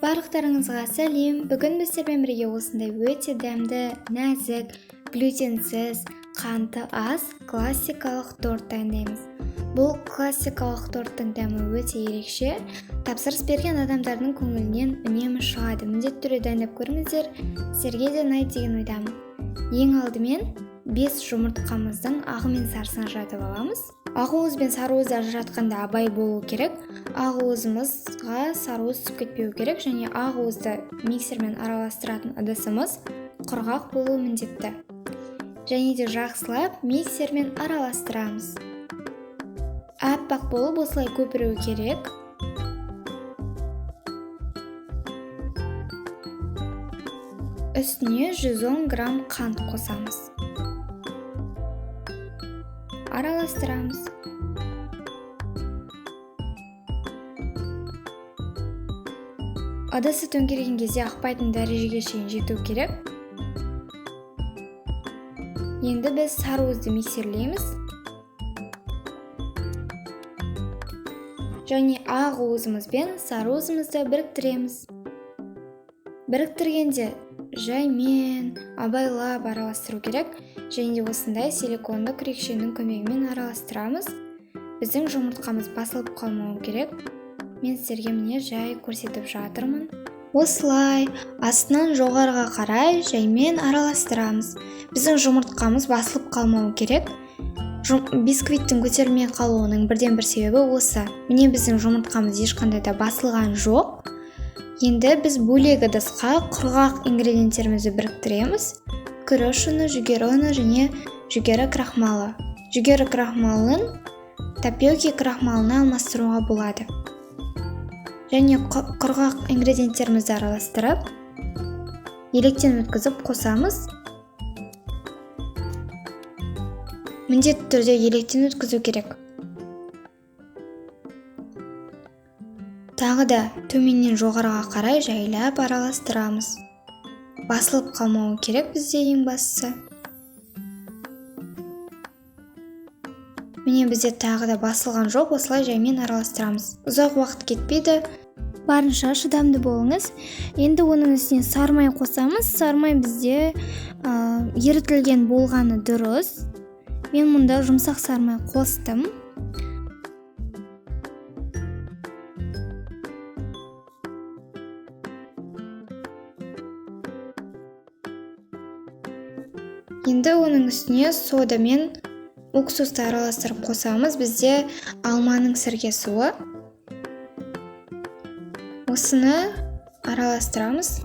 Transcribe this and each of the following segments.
Барлықтарыңызға сәлем. Бүгін біз сіздермен бірге осындай өте дәмді, нәзік, глютенсіз, қанты аз классикалық торт дайындаймыз. Бұл классикалық торттың дәмі өте ерекше. Тапсырыс берген адамдардың көңілінен үнемі шығады. Міндетті түрде дайындап көріңіздер, сіздерге де ұнайды деген ойдамын. Ең алдымен 5 жұмыртқамыздың ағы мен сарысын ажыратып аламыз. Ақ уыз бен сары уызды ажыратқанда абай болу керек. Ақ уызымызға сары уыз түсіп кетпеу керек және ақ уызды миксермен араластыратын ыдысымыз құрғақ болуы міндетті. Және де жақсылап миксермен араластырамыз. Аппақ болып осылай көпіруі керек. Үстіне 110 грамм қант қосамыз. Араластырамыз. Ыдысы төңкерген кезде ақпайтын дәрежеге шейін жету керек. Енді біз сары уызды миксерлейміз. Және ақ уызымызбен сары уызымызды біріктіреміз. Біріктіргенде жаймен абайлап араластыру керек. Және де осындай силиконды күрекшенің көмегімен араластырамыз. Біздің жұмыртқамыз басылып қалмауы керек. Мен сіздерге міне жай көрсетіп жатырмын. Осылай астынан жоғарыға қарай жаймен араластырамыз. Біздің жұмыртқамыз басылып қалмауы керек. Бисквиттің көтерілмей қалуының бірден бір себебі осы. Міне біздің жұмыртқамыз ешқандай да басылған жоқ. Енді біз бөлек ыдысқа құрғақ ингредиенттерімізді біріктіреміз. Күріш ұны, жүгері ұны және жүгері крахмалы. Жүгері крахмалын тапиока крахмалына алмастыруға болады. Және құрғақ ингредиенттерімізді араластырып, електен өткізіп қосамыз. Міндетті түрде електен өткізу керек. Тағы да төменнен жоғарыға қарай жайлап араластырамыз. Басылып қалмауы керек бізде ең бастысы. Міне бізде тағы да басылған жоқ, осылай жаймен араластырамыз. Ұзақ уақыт кетпейді. Барынша шыдамды болыңыз. Енді оның үстіне сары май қосамыз. Сары май бізде ерітілген болғаны дұрыс. Мен мұнда жұмсақ сары май қостым. Енді оның үстіне сода мен уксусты араластырып қосамыз. Бізде алманың сірке суы. Осыны араластырамыз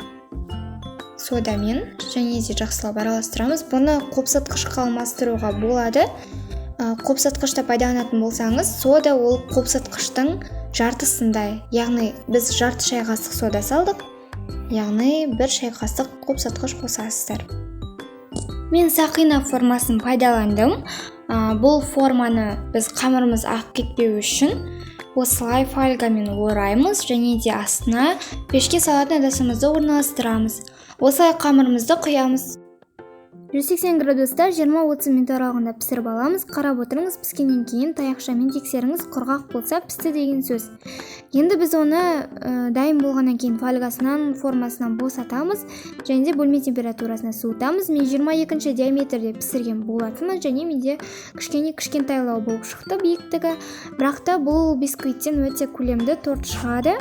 содамен және де жақсылап араластырамыз. Бұны қопсатқышқа алмастыруға болады. Қопсатқышта пайдаланатын болсаңыз, сода ол қопсатқыштың жартысындай. Яғни біз жарты шай қасық сода салдық, яғни бір шай қасық қопсатқыш қосасыздар. Мен сақина формасын пайдаландым. Бұл форманы біз қамырымыз ағып кетпеу үшін осылай фольгамен ораймыз және де астына пешке салатын ыдысымызды орналастырамыз. Осылай қамырымызды құямыз. 180 градуста жиырма-отыз минут аралығында пісіріп аламыз. Қарап отырыңыз, піскеннен кейін таяқшамен тексеріңіз, құрғақ болса пісті деген сөз. Енді біз оны дайын болғаннан кейін фольгасынан, формасынан босатамыз және де бөлме температурасына суытамыз. Мен жиырма екінші диаметрде пісірген болатынмын және менде кішкене кішкентайлау болып шықты биіктігі. Бірақ та бұл бисквиттен өте көлемді торт шығады.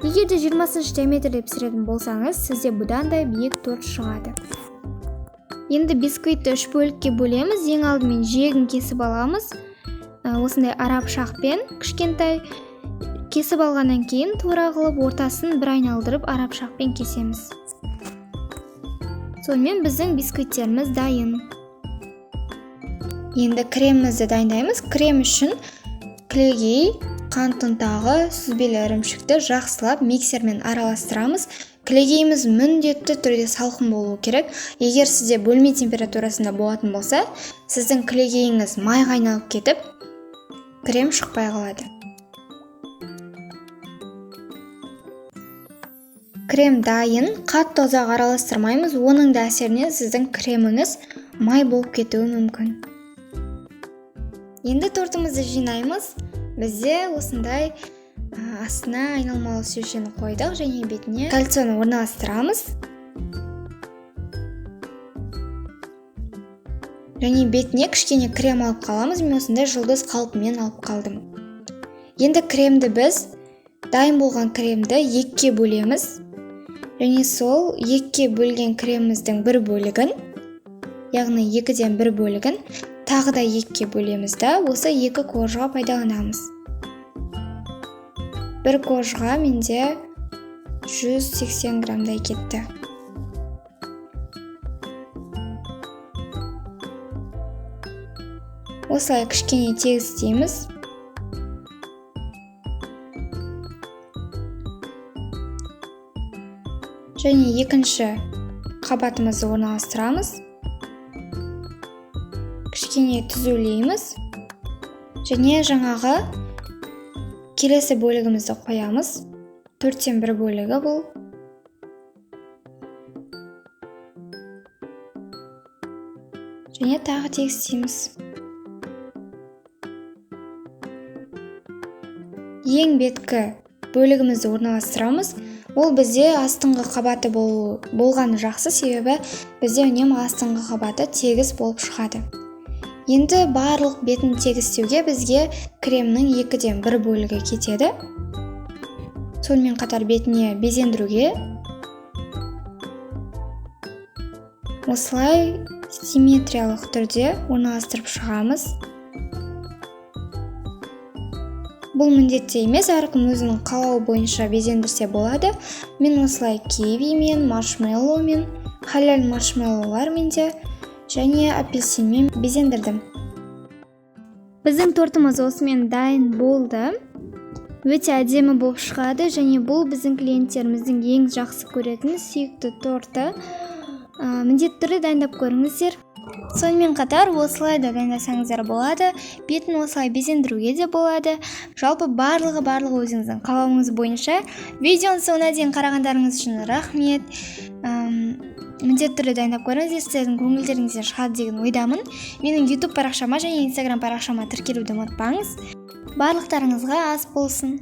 Егер де жиырмасыншы диаметрде пісіретін болсаңыз, сізде бұдан да биік торт шығады. Енді бисквитті үш бөлікке бөлеміз. Ең алдымен жиегін кесіп аламыз. Осындай ара пышақпен кішкентай кесіп алғаннан кейін тура қылып ортасын бір айналдырып ара пышақпен кесеміз. Сонымен біздің бисквиттеріміз дайын. Енді кремімізді дайындаймыз. Крем үшін кілегей, қант ұнтағы, сүзбелі ірімшікті жақсылап миксермен араластырамыз. Кілегейіміз міндетті түрде салқын болуы керек. Егер сізде бөлме температурасында болатын болса, сіздің кілегейіңіз майға айналып кетіп, крем шықпай қалады. Крем дайын, қатты ұзақ араластырмаймыз, оның да әсерінен сіздің креміңіз май болып кетуі мүмкін. Енді тортымызды жинаймыз. Бізде осындай Астына айналмалы үстелшені қойдық және бетіне кольцоны орналастырамыз. Және бетіне кішкене крем алып қаламыз. Мен осындай жұлдыз қалпымен алып қалдым. Енді кремді біз дайын болған кремді екіге бөлеміз. Және сол екіге бөлген креміміздің бір бөлігін, яғни екіден бір бөлігін тағы да екіге бөлеміз да, осы екі коржға пайдаланамыз. Бір коржға менде 180 граммдай кетті. Осылай кішкене тегістейміз. Және екінші қабатымызды орналастырамыз. Кішкене түзулейміз. Және жаңағы келесі бөлігімізді қоямыз. 1/4 бөлігі бұл. Және тағы тегістейміз. Ең беткі бөлігімізді орналастырамыз. Ол бізде астыңғы қабаты болғаны жақсы, себебі бізде үнемі астыңғы қабаты тегіс болып шығады. Енді барлық бетін тегістеуге бізге кремнің 1/2 бөлігі кетеді. Сонымен қатар бетіне безендіруге осылай симметриялық түрде орналастырып шығамыз. Бұл міндетті емес, әркім өзінің қалауы бойынша безендірсе болады. Мен осылай кивимен, маршмеллоумен, халал маршмеллоулармен де және апельсинмен безендірдім. Біздің тортымыз осымен дайын болды. Өте әдемі болып шығады және бұл біздің клиенттеріміздің ең жақсы көретін сүйікті торты. Міндетті түрде дайындап көріңіздер. Сонымен қатар осылай да дайындасаңыздар болады, бетін осылай безендіруге де болады. Жалпы барлығы өзіңіздің қалауыңыз бойынша. Видеоның соңына дейін қарағандарыңыз үшін рахмет. Міндетті түрде дайындап көріңіздер, сіздердің көңілдеріңізден шығады деген ойдамын. Менің YouTube парақшама және Instagram парақшама тіркелуді ұмытпаңыз. Барлықтарыңызға ас болсын.